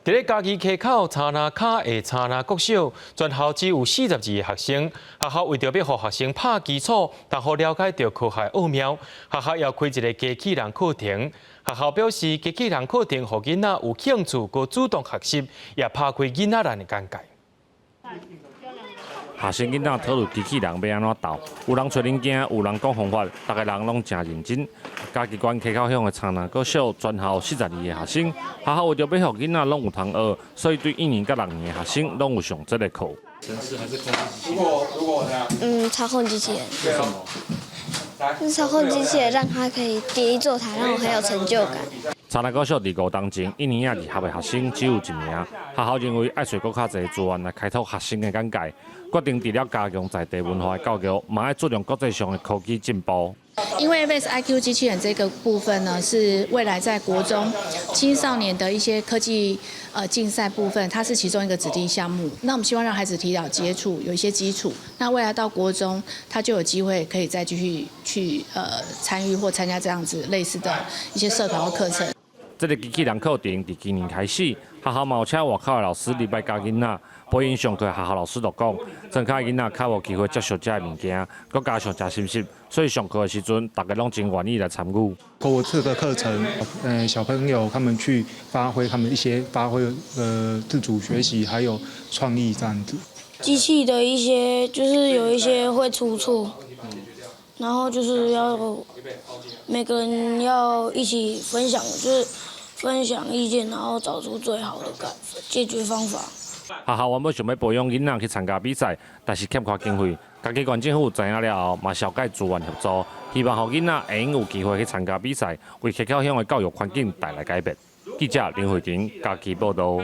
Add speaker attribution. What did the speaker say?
Speaker 1: 佇咧嘉義溪口柴林跤的柴林國小，全校只有42個學生。學校為著欲予學生拍基礎，通好了解著科學奧妙，學校也開一个機器人課程。學校表示，機器人課程予囡仔有興趣，閣主動學習，也拍開囡仔人的眼界。
Speaker 2: 學生囡仔討論機器人欲按怎鬥，有人揣零件，有人講方法，逐个人攏誠認真。嘉義縣溪口鄉的柴林國小，全校42个學生，學校為著欲予囡仔攏有通學，所以對一年佮六年的學生攏有上這个課。
Speaker 3: 程式還是控制機器？如果
Speaker 4: 嗯，操控機器人。
Speaker 3: 為什麼？
Speaker 4: 操控機器人讓它可以疊一座塔，讓我很有成就感。
Speaker 2: 柴林國小佇5冬前，一年仔二合的學生只有一名。學校認為愛揣閣較濟資源來開拓學生的眼界，決定除了加強在地文化的教育，嘛愛注重國際上的科技進步。
Speaker 5: 因為 VEX IQ 機器人這個部分呢，是未來在國中青少年的一些科技競賽部分，它是其中一個指定項目。那我們希望讓孩子提早接觸，有一些基礎。那未來到國中，他就有機會可以再繼續去參與或參加這樣子類似的一些社團或課程。
Speaker 2: 這个機器人課程佇今年開始，學校嘛有請外口的老師入來教囡仔。陪𪜶上課，學校老師就講，莊跤囡仔較無機會接觸這个物件，閣加上誠心實，所以上課的時陣，逐个攏真願意來參與。
Speaker 6: 透過這個課程，小朋友他們去發揮他們一些發揮，自主學習還有創意這樣子。
Speaker 4: 機器的一些就是有一些會出錯，然後就是要每個人要一起分享，就是分享意見，然後找出最好的解決方法。
Speaker 2: 學校原本想欲培養囡仔去參加比賽，但是欠缺經費。嘉義縣政府知影了後，嘛紹介資源協助，希望予囡仔會用有機會去參加比賽，為溪口鄉的教育環境帶來改變。記者林慧婷嘉義報導。